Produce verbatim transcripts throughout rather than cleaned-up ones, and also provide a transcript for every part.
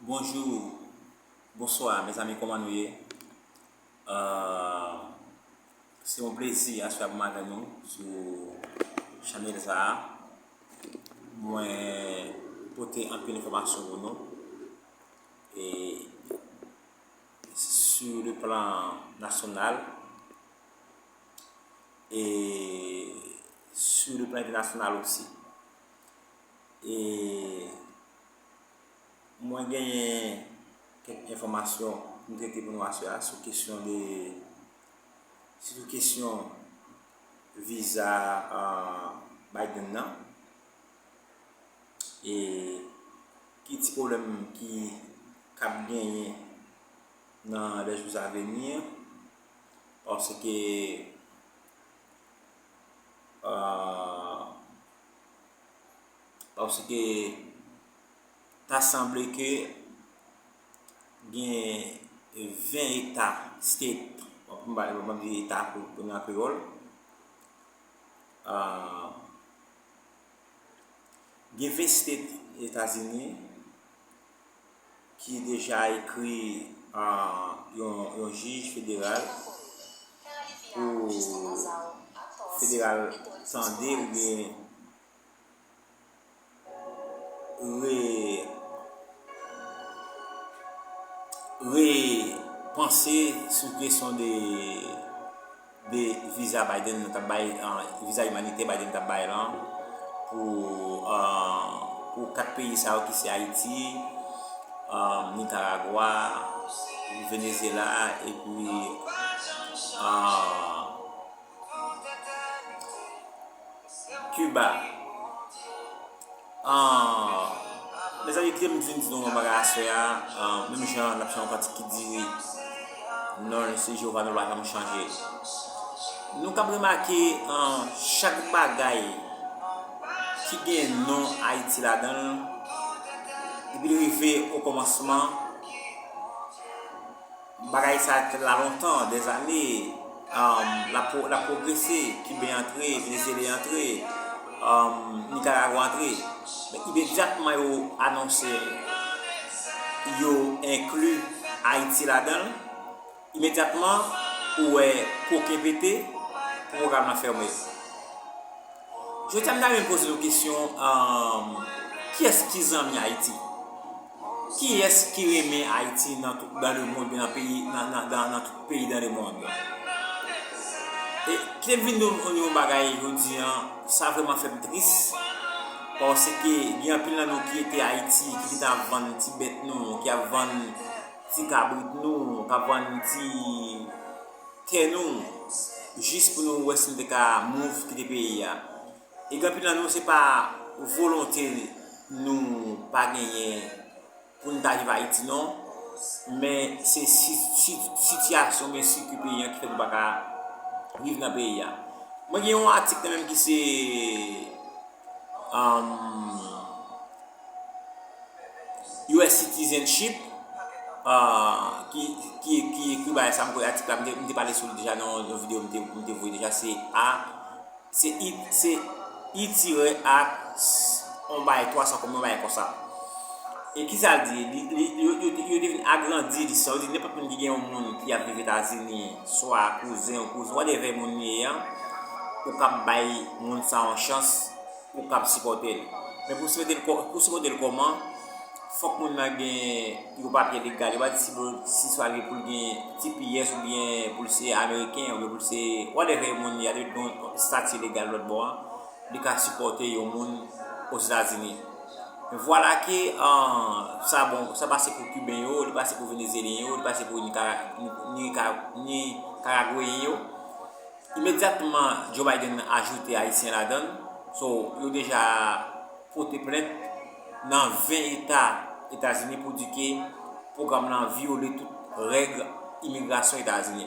Bonjou, bonswa, mezanmi, kòman nou ye? Euh, se yon plezi aswè a pou m avè nou sou chanèl sa a. Mwen pote anpil enfòmasyon pou nou. E sou le plan nasyonal, e sou le plan entènasyonal osi. E mwen genyen kèk enfòmasyon pou m trete pou nou aswè a sou kesyon de, sitou kesyon viza, ah, Biden nan. E ki ti pwoblèm ki k ap genyen nan les jours à venir, paske, euh, paske ta sanble ke gen ven eta, state, m ap di eta pou, pou nou an kreyòl, euh, gen ven state Etazini ki deja ekri, ah, yon, yon jij federal pou federal tande oubyen re-, repanse sou kesyon de de viza Biden t ap bay, ah, viza imanitè Biden t ap bay lan pou, ah, pou kat peyi sa yo ki se Ayiti, ah, Nikaragwa, Venezyela epi, ah, Kiba. Ah, mezanmi, kite m vin di nou yon bagay aswè a, ah, menm jan n ap chanje yon kantik ki di, non, se Jewova, nou pa janm chanje. Nou kab remake, ah, chak bagay ki gen non Ayiti ladan l, depi l rive okòmansman, bagay sa te la lontan, dèzane, um, l ap pro-, l ap pwogrese, Kiben antre, Venezyelyen antre, um, Nikaragwa antre. Men imedyatman yo anonse yo enkli Ayiti ladan l, imedyatman ou wè koken pete, pwogram lan fèmen. Jodi a, m ta renmen poze nou kesyon, um, kiyès ki zanmi Ayiti? Kiyès ki renmen Ayiti nan tout, dans le monde, nan peyi, nan, nan, dans, dans tout pays dans le monde? E kite m vin di nou yon bagay jodi a, sa vrèman fè m tris, paske gen anpil nan nou ki rete Ayiti, ki gentan ap vann ti bèt nou, ki ap vann ti kabrit nou, k ap vann ti tè nou, jis pou nou wè si nou te ka move kite peyi a. E gen anpil nan nou, se pa volonte nou pa genyen pou n ta viv Ayiti, non. Men se si-, si-, sitiyasyon, men sirkui peyi a ki fè nou pa ka viv nan peyi a. Mwen gen yon atik nan menm ki se, um, U S citizenship, ah, ki, ki, ki ekri bagay sa, m kwè atik la, m te, m te pale sou li deja nan yon videyo m te, m te voye deja, se A, se I, se I tirè A, s-, yon bagay twa san kòm, yon bagay konsa. E kisa l di? Li, li, yo, yo, yo te vin agrandi li sa, yo di nenpòt moun ki gen yon moun ki ap viv Etazini, swa kouzen ou kouzin, whatever moun li ye a, ou kab bay moun sa yon chans, ou kab sipòte l. Men pou sipòte l kò-, pou sipòte l kòman? Fòk moun nan gen yon papye legal. Yo pa di si pou, si swa li pou l gen T P S oubyen pou l se ameriken oubyen pou l se whatever moun li a, depi l gen yon estati legal lòt bò a, li ka sipòte yon moun Ozetazini. Men vwala ke, ah, sa bon, sa pase pou Kiben yo, li pase pou Venezyelyen yo, li pase pou Nika-, Nika-, Nikaragweyen yo. Imedyatman, Joe Biden ajoute Ayisyen ladan l. So, yo deja pote plent nan ven eta Etazini pou di ke pwogram lan vyole tout règ imigrasyon Etazini.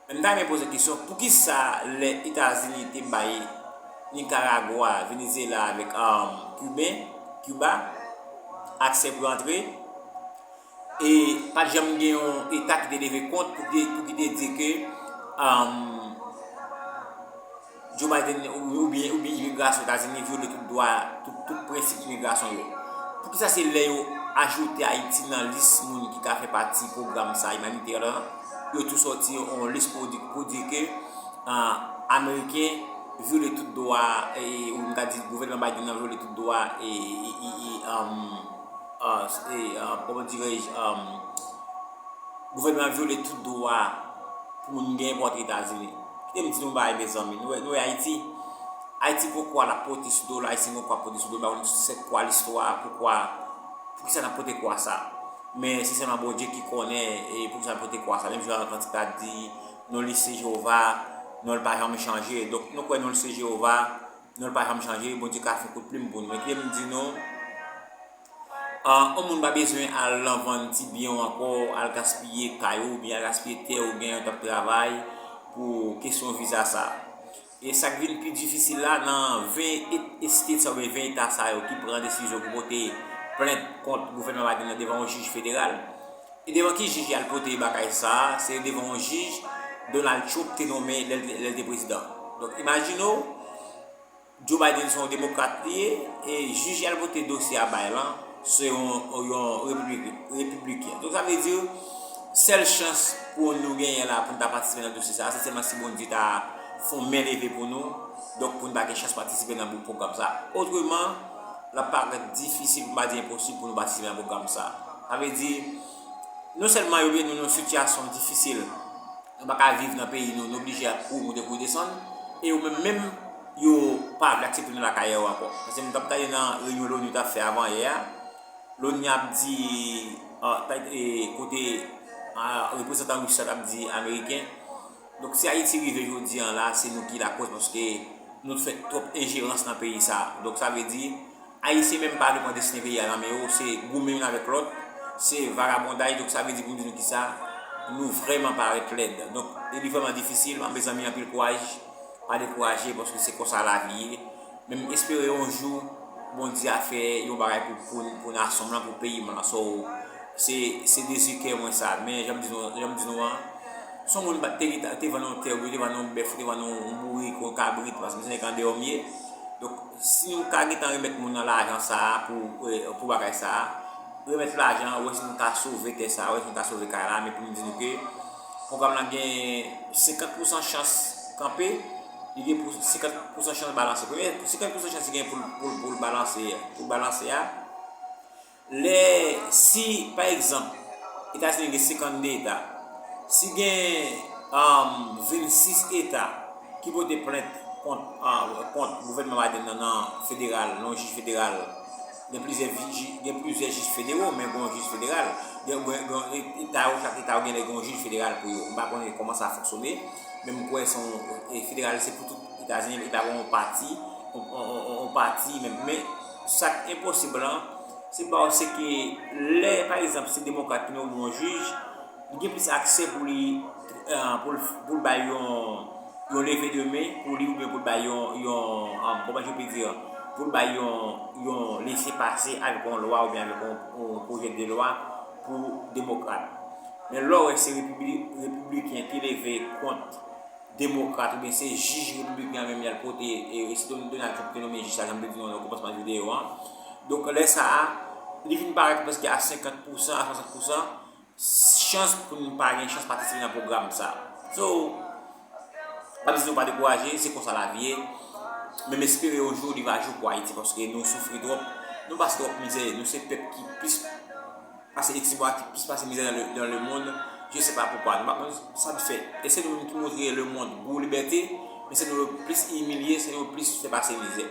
Men m ta renmen poze kesyon, poukisa lè Etazini te bay Nikaragwa, Venezyela avèk, um, Kiben, Kiba, aksè pou yo antre, e pa t janm gen yon eta ki te leve kont pou ki, pou ki te di ke, um, Joe Biden ou, oubyen, oubyen imigrasyon Etazini vyole tout dwa, tout, tout prensip imigrasyon yo? Poukisa se lè yo ajoute Ayiti nan lis moun ki ka fè pati pwogram sa imanitè la. Yo tou sòti yon lis pou di, pou di ke, ah, Ameriken vyole tout dwa, e, ou m ka di gouvènman Biden nan vyole tout dwa, e, e, e, e, um, ah, e, ah, kòman dirèj, um, gouvènman an vyole tout dwa pou moun gen pòt Etazini. Kite m di nou bagay, mezanmi. Nou wè, nou wè Ayiti. Ayiti gon kwa l ap pote sou do l, Ayisyen gon kwa ap pote sou do l, m pa konn se kwa listwa, poukwa, poukisa n ap pote kwa sa. Men se sèlman Bondye ki konnen, e, poukisa n ap pote kwa sa. Menm jan kantik la di, non li se Jewova, non l pa janm chanje. Donk, nou kwè non l se Jewova, non l pa janm chanje, Bondye ka fè kout plim pou nou. Men kite m di nou, ah, yon moun pa bezwen al nan vann ti byen w ankò, al gaspiye kay ou, oubyen al gaspiye tè ou gen, ou t ap travay pou kesyon viza sa. E sa k vin pi difisil la, nan ven et-, state sa oubyen ven eta sa yo ki pran desizyon pou pote plent kont gouvènman Biden nan devan yon jij federal. E devan ki jij y al pote bagay sa a? Se devan yon jij Donald Trump te nonmen lè l te, lè l te prezidan. Donk, imajine w, Joe Biden se yon demokrat li ye, e jij y al pote dosye a bay lan, se yon, yon repiblik-, repibliken. Donk, sa vle di, sèl chans pou nou genyen la pou n ta patisipe nan dosye sa a, se sèlman si Bondye ta fè yon men leve pou nou, donk pou n ta gen chans patisipe nan bout pwogram sa a. Otreman, l ap parèt difisil, pou m pa di enposib, pou nou patisipe nan pwogram sa a. Sa vle di, non sèlman yo mete nou nan yon sitiyasyon difisil, nou pa ka viv nan peyi nou, nou oblije ap kouri moute kouri desann, e yo menm, menm, yo pa vle aksepte nou lakay yo ankò. Paske m t ap tande nan reyinyon Loni yo t ap fè avan yè a, Loni ap di, ah, ta-, e, kote, ah, reprezantan Ris la t ap di Ameriken. Donk, si Ayiti rive jodi an la, se nou ki lakòz, paske nou fè twòp enjerans nan peyi sa a. Donk, sa vle di, Ayisyen menm pa vle pran destine peyi a nan men yo, se goumen youn avèk lòt, se vagabondaj, donk sa vle di pou m di nou kisa, nou vrèman parèt lèd. Donk, e li vrèman difisil, mezanmi, anpil kouraj, pa dekouraje, paske se konsa lavi ye. Men m espere yon jou, Bondye a fè yon bagay pou, pou, pou nasyon m lan, pou peyi m lan. So, se, se dezi kè mwen sa. Men, jan m di nou, jan m di nou an, si yon moun te, te vann yon tè, ou te vann yon bèf, ou te vann yon bourik, yon kabrit, paske se nèg andeyò m ye. Donk, si nou ka gentan remèt moun nan lajan sa a pou, eh, pou bagay sa a, remèt lajan an, wè si nou ka sove tè sa a, wè si nou ka sove kay la, men pou m di nou ke pwogram lan gen senkant pousan chans kanpe, li gen pou senkant pousan chans balanse. Premye, senkant pousan chans li gen pou, pou, pou l balanse, pou l balanse a, lè, si, pa egzanp, Etazini gen senkannde eta, si gen, um, vennsis eta ki pote plent kont, ah, kont gouvènman Biden nan, nan federal, nan yon jij federal, gen plizyè vi-, jij, gen plizyè jij federo, men gen yon jij federal. Gen, gen, gen, eta yo, chak eta yo gen, gen yon jij federal pou yo. M pa konnen kòman sa fonksyone, men m kwè se yon, e, federal, se pou tout Etazini, li pa gen yon pati, yon, yon, yon, yon pati menm. Men sa k enposib lan, se paske lè, pa egzanp, se demokrat ki nonmen yon jij, li gen plis aksè pou li, eh, pou l, pou l bay yon, yon leve de men pou li oubyen pou l bay yon, yon, um, kòman je peux dire, pou l bay yon, yon lese pase avèk yon lwa oubyen avèk yon, yon pwojè de lwa pou demokrat. Men lè w wè se repibli-, repibliken ki leve kont demokrat oubyen se jij repibliken an menm y al pote, e, e se Don-, Donald Trump ki te nonmen jij sa, jan m te di nou nan kòmansman videyo an. Donk, lè sa a, li vin parèt prèske a senkant pousan, a swasant pousan, chans pou nou pa gen chans patisipe nan pwogram sa. So, m ap di nou pa dekouraje, se konsa lavi ye. Men m espere yon jou li va jou pou Ayiti, paske nou soufri twòp, nou pase twòp mizè, nou se pèp ki plis pase, excusez-moi, ki plis pase mizè dans le, dans le monde, je sais pas pourquoi. Nou pa konn sa k fè. E se nou menm ki montre lemonn gou libète, men se nou yo plis imilye, se nou yo plis fè pase mizè.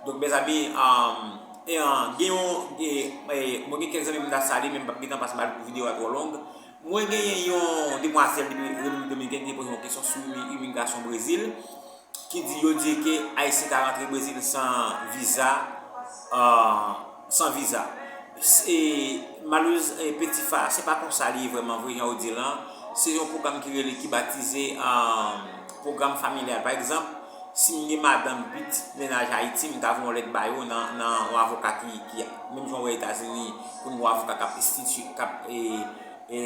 Donk, mezanmi, um, e, uh, gen yon, e, e, mwen gen kèk zanmi m ta salye, men m p ap gentan paske m pa vle pou videyo a twò long. Mwen genyen yon demwazèl depi Repiblik Dominikèn ki te poze yon kesyon sou imi-, imigrasyon Brezil, ki di, yo di ke Ayisyen ka rantre Brezil san viza, euh, san viza. E malerez, e Peti Fa, se pa konsa li ye vrèman vre, jan yo di lan. Se yon pwogram ki rele, ki batize, euh, pwogram familyal. Pa egzanp, si m gen madanm, pitit, mennaj Ayiti, m ka voye yon lèt ba yo nan, nan yon avoka ki, ki, menm jan w wè Etazini, pou n gen yon avoka k ap enstiti-, k ap, e, e,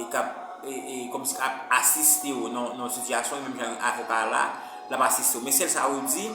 e k ap, e, e, kòmsi k ap asiste w nan, nan yon sitiyasyon, menm jan avoka a la, l ap asiste w. Men sèl sa yo di,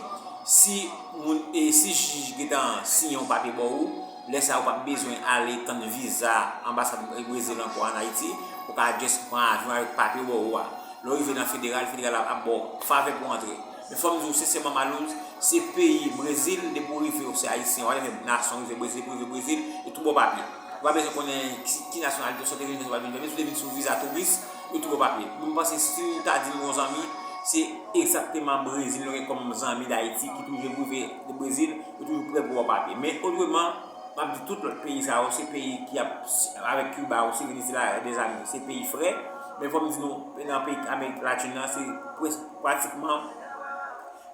si moun, e, si jij gentan siyen yon papye ba w, Lè sa a, ou p ap bezwen ale tann viza anbasad Brezil ankò ann Ayiti. Ou ka just pran avyon avèk papye yo ba ou a. Lè w rive nan federal, federal ap, ap ba w favè pou w antre. Men fò m di w sensèman, Malouz, se peyi Brezil, depi w rive, ou se ayisyen, whatever nasyon, w rive Brezil, depi w rive Brezil, yo tou ba w papye. Ou pa bezwen konnen ki, ki nasyonalite w, si w te vin, si w pa vin, menm si w te vin sou viza touris, yo tou ba w papye. Mwen, m panse si w ta di m yon zanmi, se egzakteman Brezil nou gen kòm zanmi d Ayiti ki toujou rive de Brezil, yo toujou prè pou ba w papye. Men otreman, m ap di tout lòt peyi sa yo, se peyi ki ap, avèk Kiba osi, Venezuela, dèzami, se peyi frè. Men fò m di nou, nan peyi Amerik Latin nan, se pres-, pratikman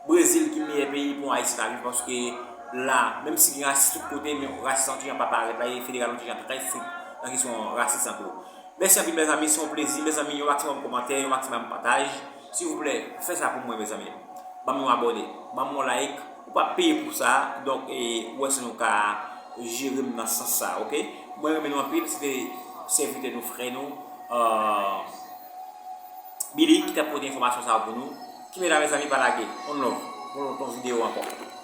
Brezil ki meyè peyi pou yon Ayisyen ta viv, paske la, menm si gen rasis tout kote, men rasis lan toujou pa parèt la, e federal lan toujou trè estrik nan kesyon rasis lan tou. Mèsi anpil, mezanmi, se yon plezi, mezanmi, yon maksimòm kòmantè, yon maksimòm pataj. Silvouplè, fè sa pou mwen, mezanmi. Ban m yon abòne, ban m yon like, ou pa peye pou sa, donk, e, ou wè si nou ka jere m nan sans sa, oke? Mwen renmen nou anpil, se te sèvitè nou, frè nou, euh, Billy ki t ap pote enfòmasyon sa yo pou nou. Kenbe la, mezanmi, pa lage. On love. Pou yon lòt videyo ankò.